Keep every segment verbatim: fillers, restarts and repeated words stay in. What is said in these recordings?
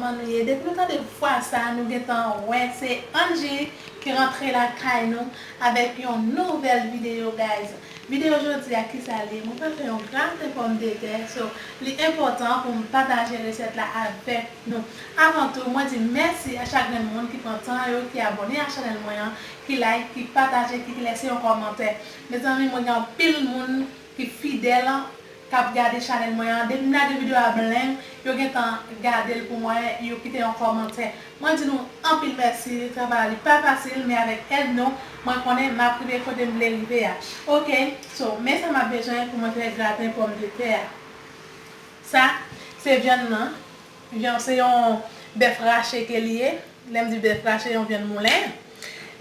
Kòman nou ye? Depi nou tande vwa sa, nou gentan wè se Angie ki rantre lakay nou avèk yon nouvèl videyo, guys. Videyo jodi a, kisa l ye? Mwen pral fè yon graten pòmdetè, so li enpòtan pou m pataje resèt la avèk nou. Avan tou, mwen di mèsi a chak grenn moun ki pran tan yo, ki abòne a chanèl mwen an, ki like, ki pataje, ki lèse yon kòmantè. Mezanmi, mwen gen anpil moun ki fidèl, k ap gade chanèl mwen an. Depi m lage videyo a blang, yo gentan gade l pou mwen, yo kite yon kòmantè. Mwen di nou anpil mèsi, travay la li pa fasil, men avèk èd nou, mwen konnen m ap rive kote m vle rive a. Oke, so, men sa m ap bezwen pou mwen fè graten pòmdetè a. Sa, se vyann nan. Vyann, se yon bèf rache ke li ye. Lè m di bèf rache, yon vyann moulen.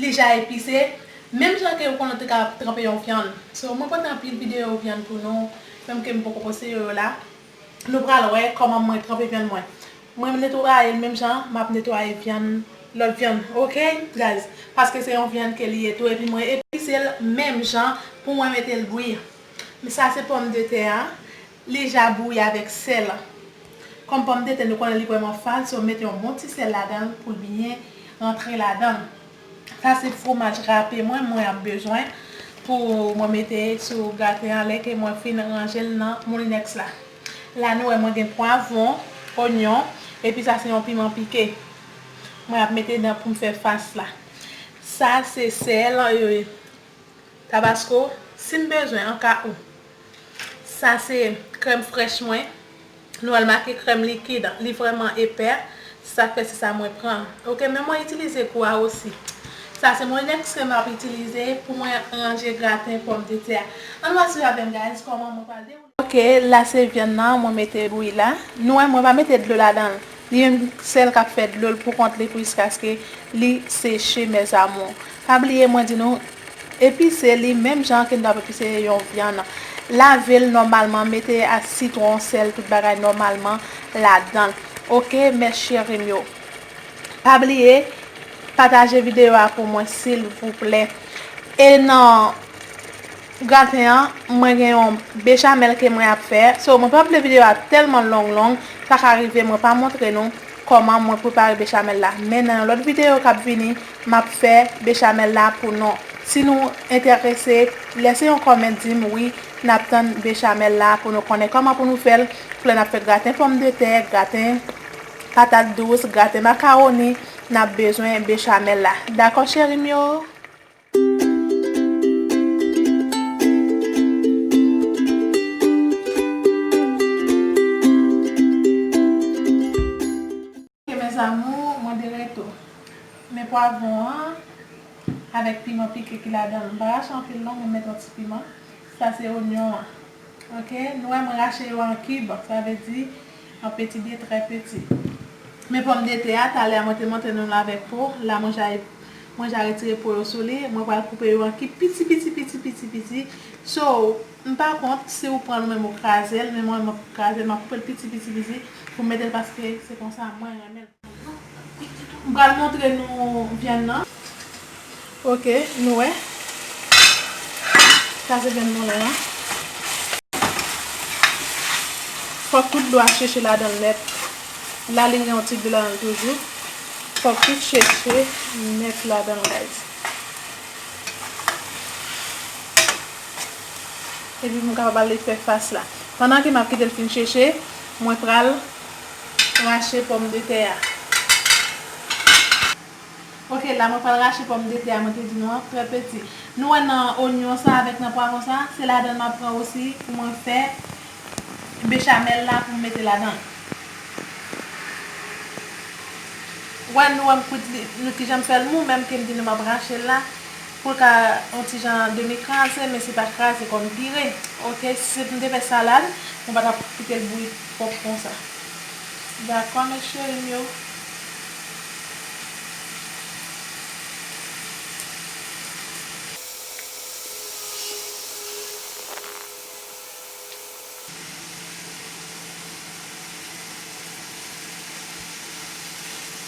Li ja epise. Menm jan ke ou konnen ou te ka tranpe yon vyann. So, mwen pote anpil videyo vyann pou nou, menm ke m poko poste yo, yo la. Nou pral wè kòman mwen tranpe vyann mwen. Mwen netwaye l menm jan m ap netwaye vyann, lòt vyann, oke, guys? Paske se yon vyann ke li ye tou, epi mwen epise l menm jan pou mwen mete l bwi. Men sa se pòmdetè a, li ja bouyi avèk sèl. Kòm pòmdetè nou konnen li vrèman fad, so mete yon bon ti sèl ladan l pou l byen rantre ladan l. Sa se fwomaj rape mwen, mwen ap bezwen pou mwen mete sou graten an lè ke mwen fin ranje l nan moulinèks la. La nou wè mwen gen pwavwon, onyon, epi sa se yon piman pike. Mwen ap mete nan pou m fè fas la. Sa se sèl, e, tabasko, si m bezwen, an ka ou. Sa se krèm frèch mwen. Nou wè l make krèm likid, li vrèman epè. Se sa k fè se sa mwen pran. Oke, men mwen itilize gou a osi. Sa se moulinèks ke m ap itilize pou mwen ranje graten pòmdetè a. Ann wè swiv avè m, guys, kòman mwen pral dewoule. Oke, la se vyann nan, mwen mete bouyi la. Nou wè, mwen pa mete dlo ladan l. Li menm sèl k ap fè dlo l pou kont li jiskaske li seche, mes amours. Pa bliye, mwen di nou, epise li menm jan ke n t ap epise yon vyann. Lave l nòmalman, mete a sitwon, sèl, tout bagay nòmalman ladan l. Oke, mes cheri m yo. Pa bliye, pataje videyo a pou mwen, silvouplè. E nan graten an, mwen gen yon bechamèl ke mwen ap fè. So, mwen pa vle videyo a tèlman long long, sa ka rive mwen pa montre nou kòman mwen prepare bechamèl la. Men nan yon lòt videyo k ap vini, m ap fè bechamèl la pou nou. Si nou enterese, lèse yon kòmantè, di m wi, n ap tann bechamèl la pou nou konnen kòman pou nou fè l. Pou lè n ap fè graten pòmdetè, graten patat dous, graten makawoni, n ap bezwen bechamèl la. Dakò, cheri m yo? Ok, mes amours, mwen de retou. Men pwavwon an avèk piman pike ki ladan l. M pa rache anpil non, men m met yon ti piman. Sa se onyon an. Ok, nou wè mwen rache yo an kib, sa vle di an peti de trè peti. Men pòmdetè a, talè a mwen te montre nou l avèk po, la mwen ja, mwen ja retire po yo sou li, mwen pral koupe yo an kib piti, piti, piti, piti, piti. So, m pa kont si ou pran l ou menm ou kraze l, men mwen, mwen kraze l, m ap koupe l piti, piti, piti pou m mete l paske se konsa mwen renmen l. M pral montre nou vyann nan. Ok, nou wè. Sa se vyann moulen an. Fòk tout dlo a cheche ladan l nèt. La li gen yon ti dlo ladan l toujou. Fòk tout cheche nèt ladan l, guys. Epi pou m kapab ale fè fas la. Pandan ke m ap kite l fin cheche, mwen pral rache pòmdetè a. Ok, la mwen pral rache pòmdetè a, mwen te di nou an, trè peti. Nou wè nan onyon sa avèk nan pwavwon sa, se ladan l m ap pran osi pou mwen fè bechamèl la pou m mete ladan l. Wè, nou wè m kwit li, nou kijan m fè l mou, menm ke m di nou m ap rache l la, pou l ka yon ti jan demi kraze, men se pa kraze kòm pire. Ok, si se pou m te fè salad, mwen pa t ap kite l bouyi twòp konsa. Dakò, mes cheri m yo?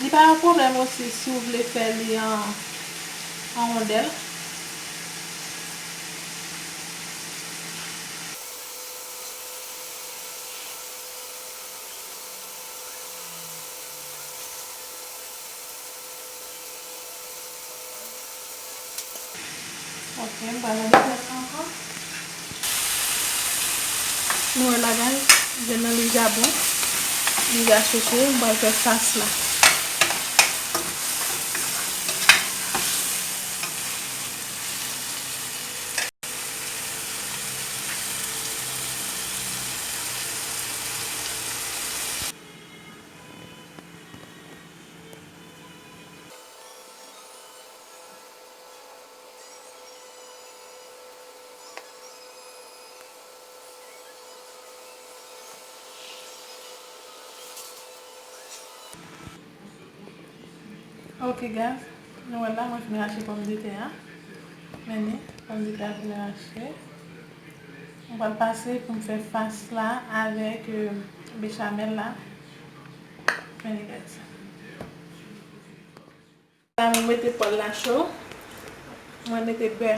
Li pa yon pwoblèm osi si w vle fè li an, an wondèl. Ok, m pral mete tèt ankò. Nou wè la, guys, vyann nan li ja bon. Li ja cheche, m pral fè fas la. Ok, guys, nou wè la, mwen fin rache pòmdetè a. Men ni, pòmdetè a fin rache. Mwen pral pase pou m fè fas la avèk, euh, bechamèl la. Men ni, guys. La, mwen mete pòl la cho. Mwen mete bè.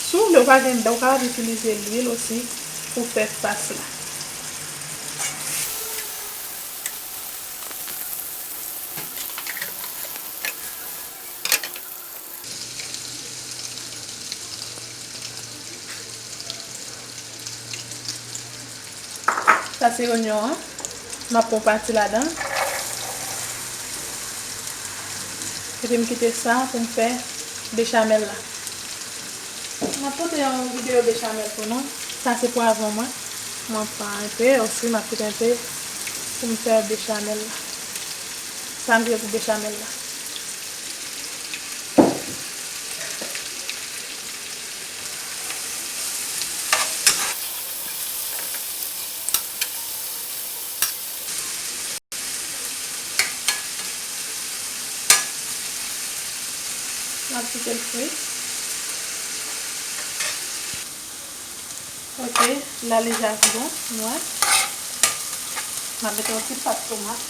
Si w vle, ou pa gen bè, ou kapab itilize lwil osi pou fè fas la. Sa se onyon an. M ap pran pati ladan. Epi m kite sa pou m fè bechamèl la. M ap pote yon videyo bechamèl pou nou. Sa se pwavwon mwen. Mwen pran enpe, osi m ap kite enpe pou m fè bechamèl la. Sa m gen pou bechamèl la. M ap kite l fri. Ok, la li ja bon, nou wè. M ap mete yon ti pat tomat.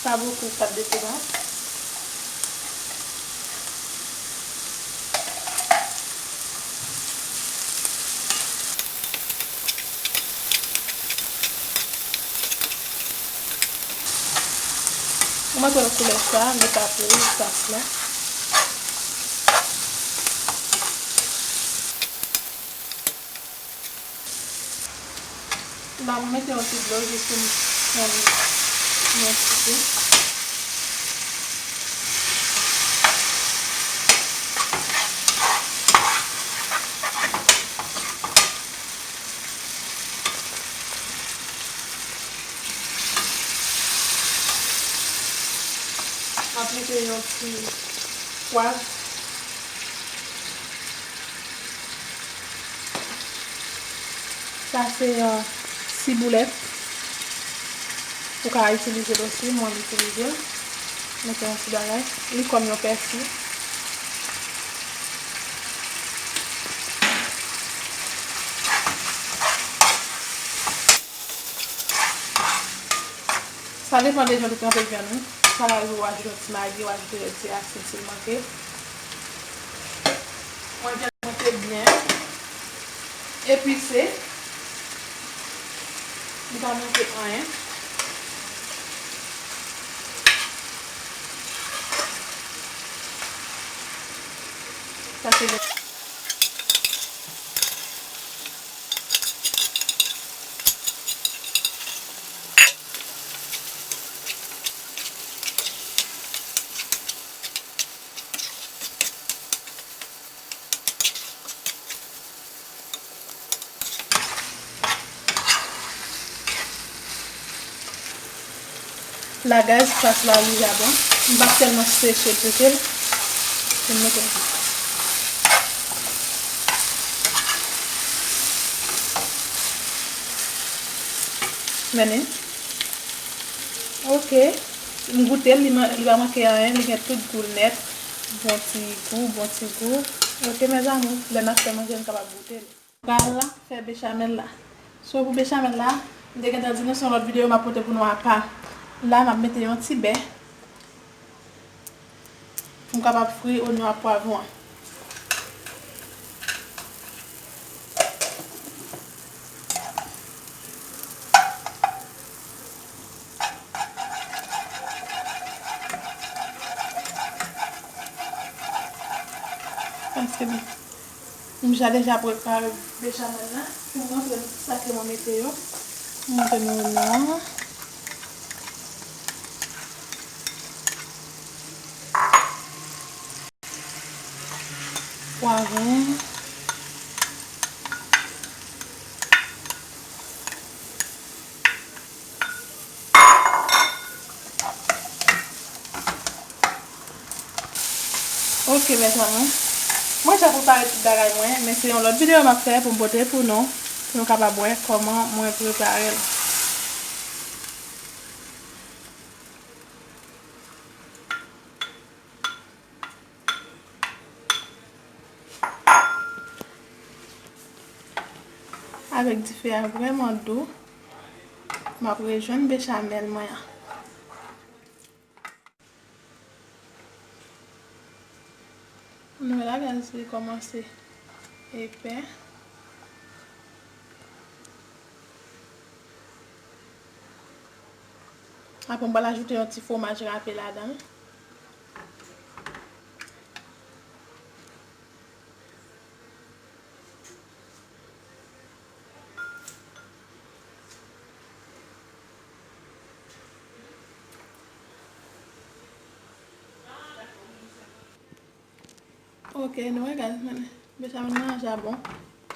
Pa bokou pat de tomat. Ou mete nan koulè sa, li ka pouri, sa la. La, mwen mete yon ti dlo jis pou m fè l yon ti kou. M ap mete yon ti pwav. Sa se yon siboulèt. Ou ka itilize l osi, mwen m itilize l. Mete yon ti bagay. Li kòm yon pèsi. Sa depann de jan ou tranpe vyann ou. Sa ka rive w ajoute yon ti magi, w ajoute yon ti asid si l manke. Mwen vyann mwen te byen epise. Li pa manke anyen. Sa se La, guys, fas la li ja bon. M pa tèlman seche l, seche l. Pou m mete. Men ni. Ok. M goute l, li man-, li pa manke anyen, li gen tout gou l nèt. Bon ti gou, bon ti gou. Ok, mes amours, lè n ap fè manje, n kapab goute l. Pral fè bechamèl la. So, pou bechamèl la, m te gentan di nou se yon lòt videyo m ap pote pou nou apa. La, m ap mete yon ti bè pou m kapab fri onyon ak pwavwon an. Epi, m ja deja prepare bechamel la. Pou m montre nou sa ke mwen mete yo. M montre nou onyon an. Pwavwon. Ok, mezanmi. Mwen ja prepare tout bagay mwen, men se yon lòt videyo m ap fè pou m pote pou nou, pou nou kapab wè kòman mwen prepare l. Avèk dife a vrèman dou, m ap rejwenn bechamel mwen an. Nou wè la, gaz, li kòmanse epè. Apre, m pral ajoute yon ti fwomaj rape ladan l. Ok, nou wè, gaz, men bechamel mwen an ja bon.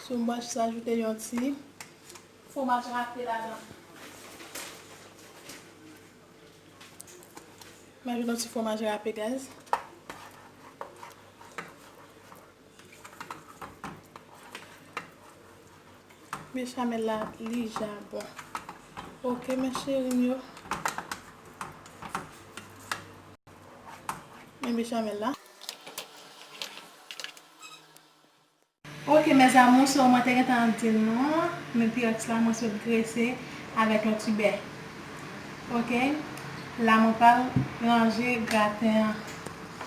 So, m pral jis ajoute yon ti fwomaj rape ladan. M ajoute yon ti fwomaj rape, gaz. Bechamel la, li ja bon. Ok, mes chéris yo. Men bechamel la. Ok, mes amours, so mwen te gentan di nou, men pyrex la, mwen sot grese avèk yon ti bè. Ok? La, mwen pral ranje graten an.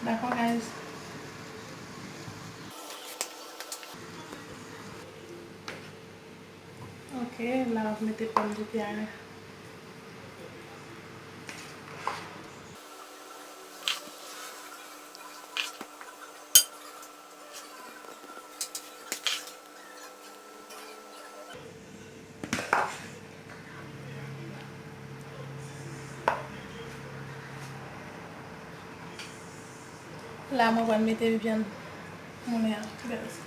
Dakò, guys? Ok, la, m ap mete pòmdetè a. La, mwen pral mete vyann moulen an, guys.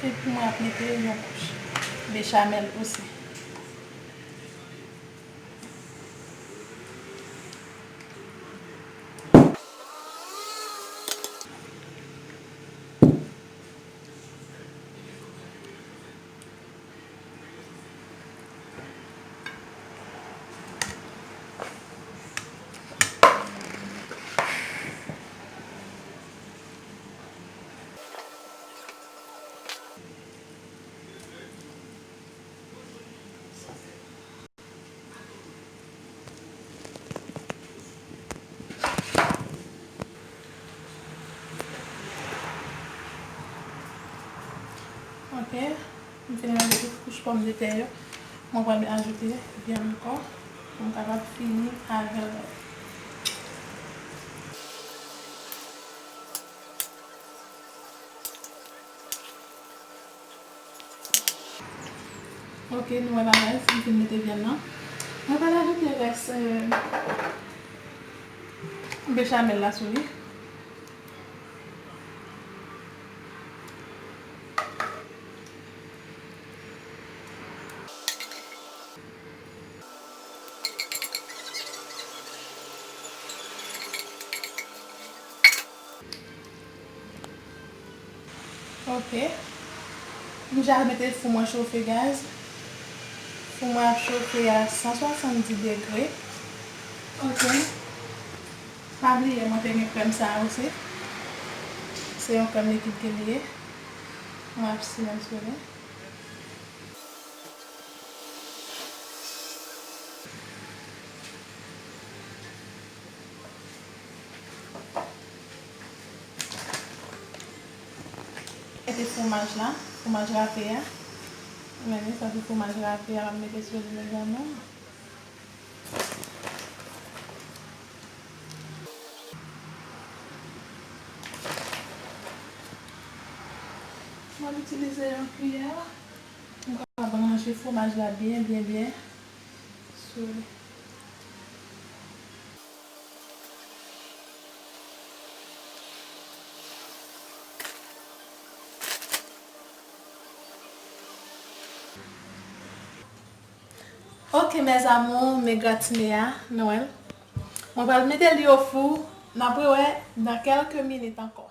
Epi mwen ap mete yon kouch bechamel osi. Ok, m fin mete tout kouch pòmdetè yo. Mwen pral ajoute vyann ankò pou m kapab fini avè l. Ok, nou wè bagay, m fin mete vyann nan. Mwen pral ajoute rès, euh, bechamel la sou li. Ok. M ja mete fou mwen chofe, guys. Fou mwen ap chofe a san swasanndis degre. Ok. Pa bliye, mwen te gen krèm sa a osi. Se yon krèm likid ke li ye. Mwen ap simen sou li. Se fwomaj la, fwomaj rape a. Men sa se fwomaj rape a, m ap mete sou li, mezanmi. M ap itilize yon kiyè. M ka branche fwomaj la byen, byen, byen sou li. Ok, mes amours, men gratine a, nou wè l. Mwen pral mete li o fou, n ap rewè nan kèlke minit ankò.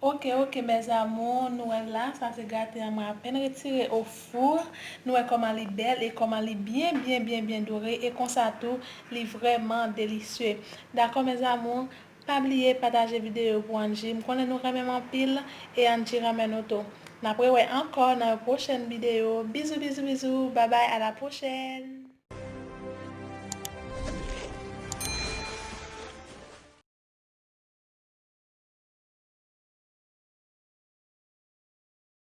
Ok, ok, mes amours, nou wè l la, sa se graten an, mwen apèn retire o fou. Nou wè kòman li bèl e kòman li byen, byen, byen, byen dore, e konsa tou, li vrèman delisye. Dakò, mes amours, pa bliye pataje videyo pou Angie. M konnen nou renmen m anpil, e Angie renmen nou tou. N ap rewè ankò nan yon pwochèn videyo. Bizou, bizou, bizou. Babay, à la prochaine.